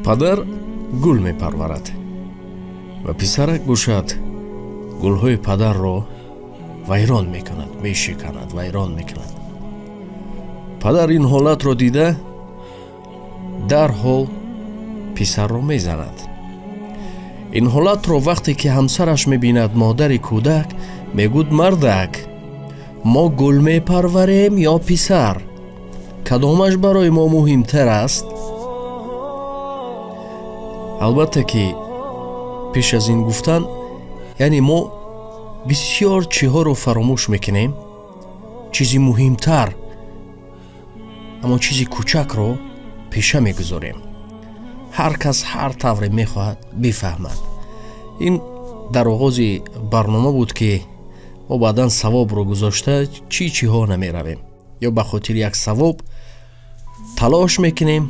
Падар гул мепарварад ва писарак бошад гулҳои падарро вайрон мекунад, мешиканад, вайрон мекунад. Падар ин ҳолатро дида дарҳол писарро мезанад. Ин ҳолатро вақте ки ҳамсараш мебинад, модари кӯдак мегӯд: мардак, мо гул мепарварем ё писар? Кадомаш барои мо муҳимтар аст? Албатта ки пеш аз ин гуфтан, яъне мо бисёр чиҳоро фаромӯш мекунем, чизи муҳимтар, аммо чизи кӯчакро пеша мегузорем. Ҳар кас ҳар тавре мехоҳад бифаҳмад. Ин дар оғози барнома буд ки мо баъдан савобро гузошта чӣ чиҳо намеравем, ё ба хотири як савоб талош мекунем,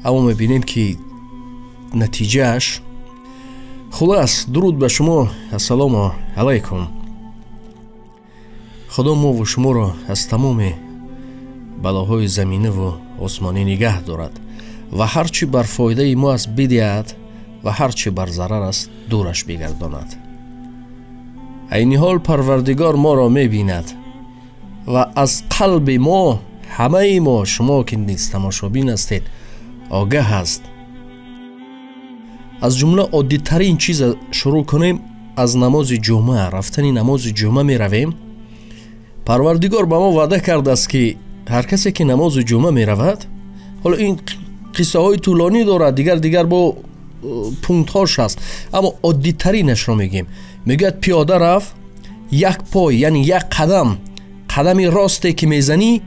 аммо мебинем ки натиҷааш. Хулас, дуруд ба шумо, ассалому алайкум. Худо мову шуморо аз тамоми балоҳои заминаву осмонӣ нигаҳ дорад ва ҳар чӣ бар фоидаи мо аст бидиҳад ва ҳар чӣ бар зарар аст дураш бигардонад. Айни ҳол Парвардигор моро мебинад ва аз қалби мо, ҳамаи мо, шумо ки низ тамошобин ҳастед, огаҳ аст. Аз ҷумла оддитарин чиз шурӯъ кунем, аз намози ҷумъа, рафтани намози ҷумъа меравем. Парвардигор ба мо ваъда кардааст ки ҳар касе ки намози ҷумъа меравад, ҳоло ин қиссаҳои тӯлонӣ дорад, дигар бо пунктҳош аст, аммо оддитаринашро мегӯем. Мегӯяд пиёда рафт, як пой, яъне як қадам, қадами росте ки мезанӣ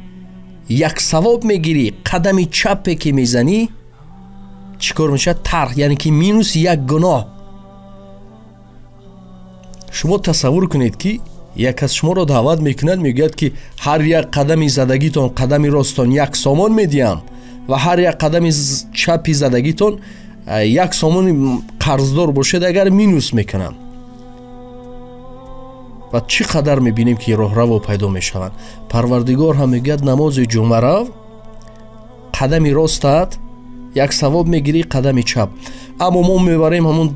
як савоб мегирӣ, қадами чапе ки мезанӣ чӣ кор мешавад? Тарх, яъне ки минус як гуноҳ. Шумо тасаввур кунед ки як кас шуморо даъват мекунад, мегӯяд ки ҳар як қадами задагитон, қадами росттон як сомон медиҳам ва ҳар як қадами чапи задагитон як сомони қарздор бошед, агар минус мекунам. Ва чӣ қадар мебинем ки роҳраво пайдо мешаванд. Парвардигор ҳам мегӯяд намози ҷумъа рав, қадами ростат як савоб мегирӣ, қадами чап. Аммо мо мебарем ҳамон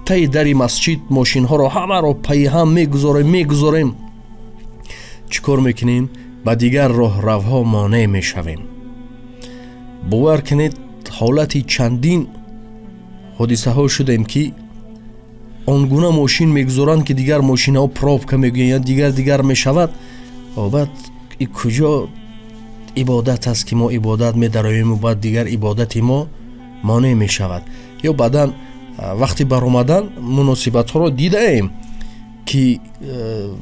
таи дари масҷид мошинҳоро ҳамаро пайи ҳам мегузорем. Чӣ кор мекунем? Ба дигар роҳравҳо монеъ мешавем. Бовар кунед, ҳолати чандин ҳодисаҳо шудем ки он гуна мошин мегузоранд ки дигар мошинҳо пробка мегӯянд, дигар мешавад. Баъд куҷо ибодат аст ки мо ибодат медароем ва баъд дигар ибодати мо монеъ мешавад. Ё баъдан вақти баромадан муносибатҳоро дидаем ки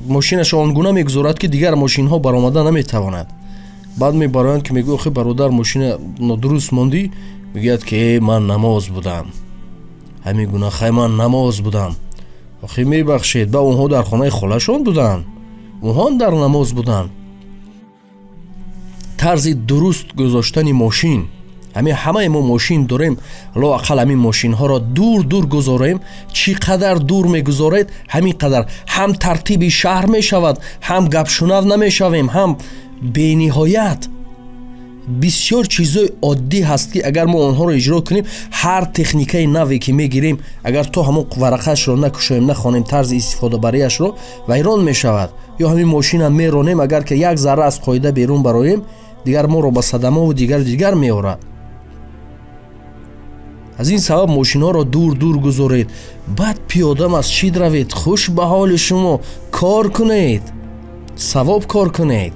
мошинаш он гуна мегузорад ки дигар мошинҳо баромада наметавонад. Баъд мебароянд ки мегӯяд: охи бародар, мошина нодуруст мондӣ. Мегӯяд ки э, ман намоз будам. Ҳамин гуна хай, ман намоз будам. Охи мебахшед, ба онҳо дар хонаи холашон буданд, онҳо дар намоз буданд. Тарзи дуруст гузоштани мошин. Ҳамин ҳамаи мо мошин дорем, лоақал ҳамин мошинҳоро дур дур гузорем. Чӣ қадар дур мегузоред, ҳамин қадар ҳам тартиби шаҳр мешавад, ҳам гапшунав намешавем, ҳам бениҳоят бисёр чизҳои оддӣ ҳаст ки агар мо онҳоро иҷро кунем, ҳар техникаи наве ки мегирем, агар то ҳамон варақаашро накушоем, нахонем, тарзи истифодабарияшро, вайрон мешавад. Ё ҳамин мошинам меронем, агар ки як зарра аз қоида берун бароем, дигар моро ба садамову дигар меорад. Аз ин сабаб мошинҳоро дур дур гузоред, баъд пиёда масҷид равед. Хуш ба ҳоли шумо, кор кунед, савоб кор кунед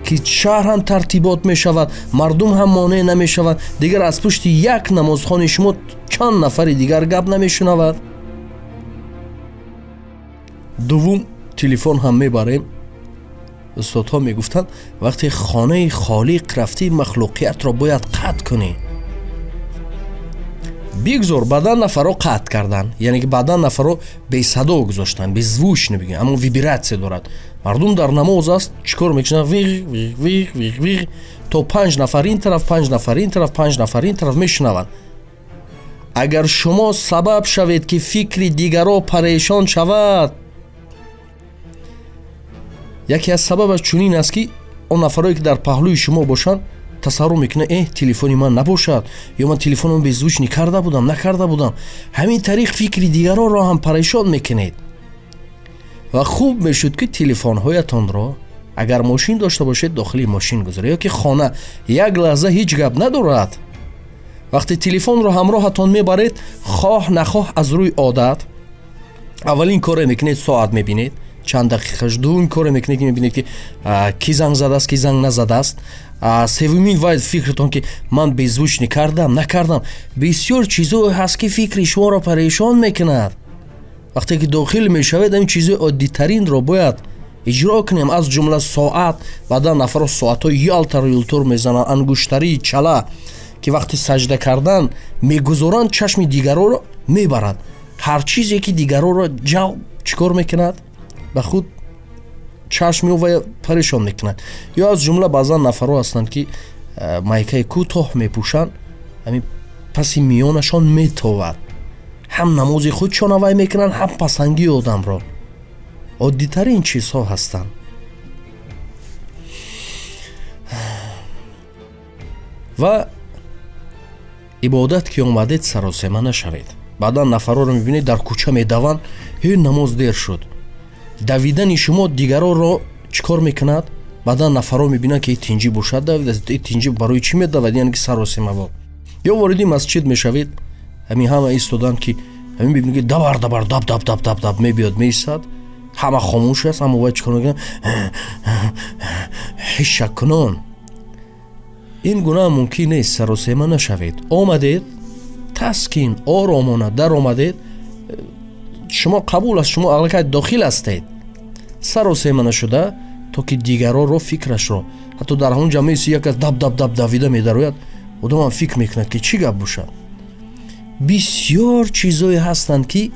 ки шаҳр ҳам тартибот мешавад, мардум ҳам монеъ намешавад. Дигар аз пушти як намозхони шумо чанд нафари дигар гап намешунавад. Дуввум, телефон ҳам мебарем. Устодҳо мегуфтанд вақте хонаи холиқ рафтӣ, махлуқиятро бояд қатъ кунӣ. Бигзор баъдан нафарро қатъ кардан, яъне ки баъдан нафарро бесадо гузоштан, беззвучно бигӯем, аммо вибратсия дорад. Мардум дар намоз аст, чӣ кор мекунанд? Виғ виғ виғ виғ виғ, то панҷ нафар ин тараф, панҷ нафар ин тараф, панҷ нафар ин тараф мешунаванд. Агар шумо сабаб шавед ки фикри дигарро парешон шавад, яке аз сабабаш чунин аст ки он нафарое ки дар паҳлӯи шумо бошанд, Тасаввур мекунад, телефони ман набошад, ё ман телефонам беззвучный карда будам, накарда будам. Ҳамин тариқ фикри дигаронро ҳам парешон мекунед. Ва хуб мешуд, ки телефонҳоятонро агар мошин дошта бошед, дохили мошин гузоред, ё ки хона. Як лаҳза ҳеҷ гап надорад. Вақте телефонро ҳамроҳатон мебаред, хоҳ нахоҳ аз рӯи одат аввалин коре мекунед, соат мебинед, чанд дақиқаш, дуввум коре мекунед, ки мебинед, ки ки занг задааст, ки занг назадааст. Севумин вай фикртон, ки ман беззвучный кардам, накардам. Бисёр чизое ҳаст, ки фикри шуморо парешон мекунад. Вақте ки дохил мешавед, ҳамин чизои оддитаринро бояд иҷро кунем, аз ҷумла соат. Баъдан нафарро соатҳои ялтар юлтур мезананд, ангуштарии чала, ки вақти саҷда кардан мегузоранд, чашми дигароро мебарад. Ҳар чизе ки дигароро ҷалб чӣ кор мекунад, ба худ чашм ва парешон мекунад. Ё аз ҷумла баъзан нафарҳо ҳастанд, ки майкаи кӯтоҳ мепӯшанд, ҳамин паси миёнашон метовад. Ҳам намози худшон авай мекунанд, ҳам пасангии одамро. Оддитарин чизҳо ҳастанд. Ва ибодат ки омадед, саросема нашавед. Баъдан нафарҳоро мебинед, дар кӯча медаванд, ҳе намоз дер шуд. Давидани шумо дигаронро чӣ кор мекунад? Баъдан нафарҳо мебинанд, ки тинҷӣ бошад, давидааст, тинҷӣ барои чӣ медавад, яъне ки саросема бо. Ё вориди масҷид мешавед, ҳамин ҳама истоданд, ки ҳамин мебинед, ки дабар дабар даб даб даб даб даб мебиёд, меистад, ҳама хомӯш аст, аммо вай чӣ кор мекунад? Ҳишакунон. Ин гуна мумкин нест, саросема нашавед. Омадед, таскин, оромона даромадед, шумо қабул аст, шумо аллакай дохил ҳастед. Саросема нашуда, то ки дигаронро фикрашро, ҳатто дар ҳамон ҷамъияти як аз даб даб даб давида медарояд, одамам фикр мекунад, ки чӣ гап бошад. Бисёр чизое ҳастанд, ки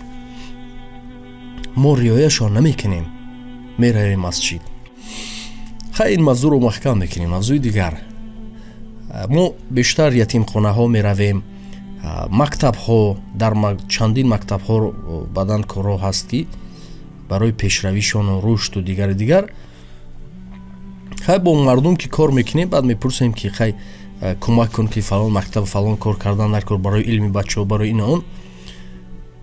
мо риояшон намекунем, меравем масҷид. Хай, ин мавзӯъро маҳкам мекунем. Мавзӯи дигар, мо бештар ятимхонаҳо меравем, мактабҳо, дар чандин мактабҳо баъдан корҳо ҳаст, ки барои пешравишону рушду дигари дигар. Хай, бо мардум ки кор мекунем, баъд мепурсем, ки хай кӯмак кун, ки фалон мактаб фалон кор кардан дар кор барои илми бачаҳо, барои ин он.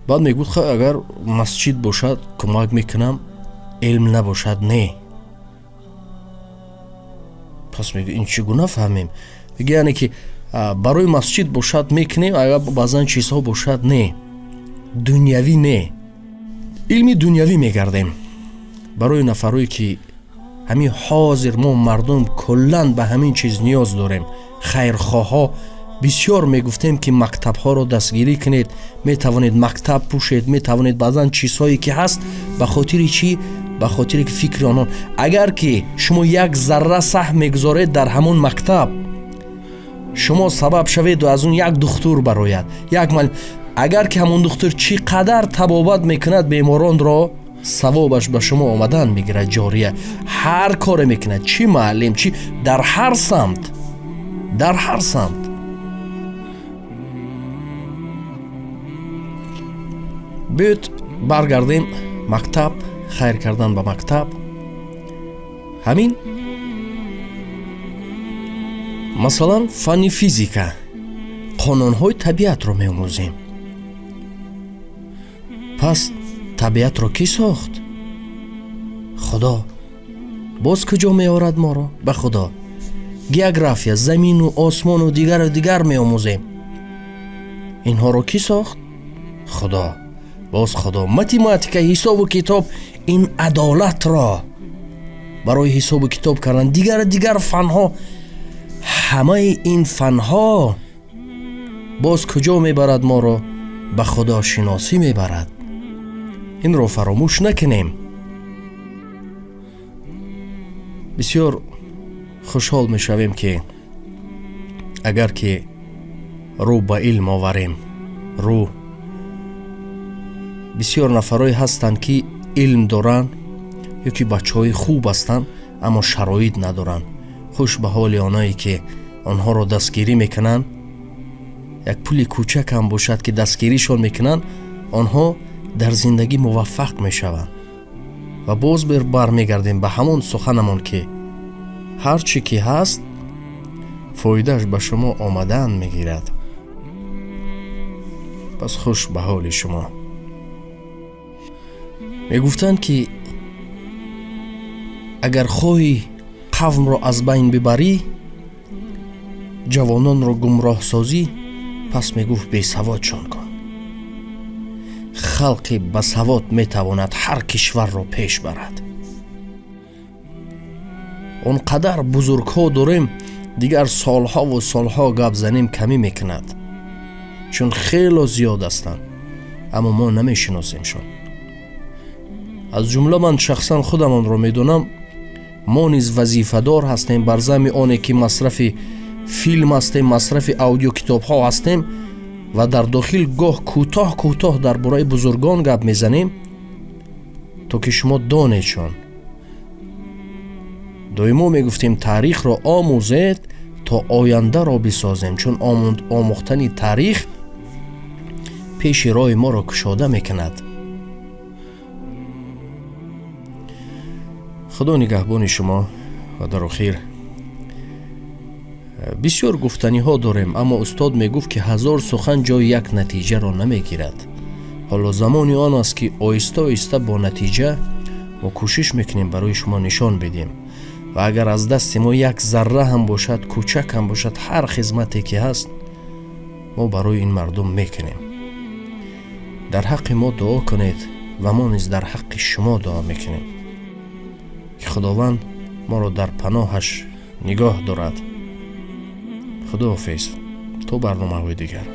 Баъд мегӯд, хай агар масҷид бошад кӯмак мекунам, илм набошад не. Пас мегӯ, ин чӣ гуна фаҳмем? Мега, яъне ки барои масҷид бошад мекунем, агар баъзан чизҳо бошад не, дунявӣ не, илми дунявӣ мегардем. Барои нафарое ки ҳамин ҳозир мо мардум куллан ба ҳамин чиз ниёз дорем, хайрхоҳҳо бисёр мегуфтем, ки мактабҳоро дастгирӣ кунед, метавонед мактаб пӯшед, метавонед баъзан чизҳое ки ҳаст, ба хотири чӣ? Ба хотире ки фикри онон. Агар ки шумо як зарра саҳм мегузоред дар ҳамон мактаб, шумо сабаб шаведу аз он як духтур барояд, як муаллим. Агар ки ҳамон духтур чӣ қадар табобат мекунад беморонро, савобаш ба шумо омадан мегирад, ҷория. Ҳар коре мекунад, чӣ муаллим, чӣ дар ҳар самт, дар ҳар самт. Биёед баргардем мактаб, хайр кардан ба мактаб. Ҳамин масалан фанни физика, қонунҳои табиатро меомӯзем. Пас табиатро кӣ сохт? Худо. Боз куҷо меорад моро? Ба Худо. География, замину осмону дигару дигар меомӯзем. Инҳоро кӣ сохт? Худо. Боз Худо. Математика, ҳисобу китоб, ин адолатро барои ҳисобу китоб кардан, дигару дигар фанҳо, ҳамаи ин фанҳо боз куҷо мебарад моро? Ба худошиносӣ мебарад. Инро фаромӯш накунем. Бисёр хушҳол мешавем, ки агар ки рӯ ба илм оварем, рӯ бисёр нафарое ҳастанд, ки илм доранд ё ки бачаҳои хуб ҳастанд, аммо шароит надоранд. Хуш ба ҳоли оное, ки онҳоро дастгирӣ мекунанд, як пули кӯчак ҳам бошад, ки дастгиришон мекунанд, онҳо дар зиндагӣ муваффақ мешаванд. Ва боз бармегардем ба ҳамон суханамон, ки ҳар чӣ ки ҳаст Фоидааш ба шумо омадан мегирад. Пас хуш ба ҳоли шумо. Мегуфтанд, ки агар хоҳӣ қавмро аз байн бибарӣ, ҷавононро гумроҳ созӣ, пас мегуфт бесаводшон кун. Халқи басавод метавонад ҳар кишварро пеш барад. Он қадар бузургҳо дорем, дигар солҳову солҳо гап занем камӣ мекунад, чун хело зиёд ҳастанд, аммо мо намешиносемшон. Аз ҷумла ман шахсан худам онро медонам. Мо низ вазифадор ҳастем бар зами оне ки масрафи филм ҳастем, масрафи аудиокитобҳо ҳастем ва дар дохил гоҳ кӯтоҳ кӯтоҳ дар бораи бузургон гап мезанем, то ки шумо донедшон. Доимо мегуфтем таърихро омӯзед то ояндаро бисозем, чун омӯхтани таърих пеши роҳи моро кушода мекунад. Худо нигаҳбони шумо. Ва дар охир бисёр гуфтаниҳо дорем, аммо устод мегуфт, ки 1000 сухан ҷои як натиҷаро намегирад. Ҳоло замони он аст, ки оҳиста оҳиста бо натиҷа мо кӯшиш мекунем барои шумо нишон бидем. Ва агар аз дасти мо як зарра ҳам бошад, кӯчак ҳам бошад, ҳар хизмате ки ҳаст, мо барои ин мардум мекунем. Дар ҳаққи мо дуо кунед ва мо низ дар ҳаққи шумо дуо мекунем, ки Худованд моро дар паноҳаш нигоҳ дорад. Худоҳофиз, то барномаҳои дигар.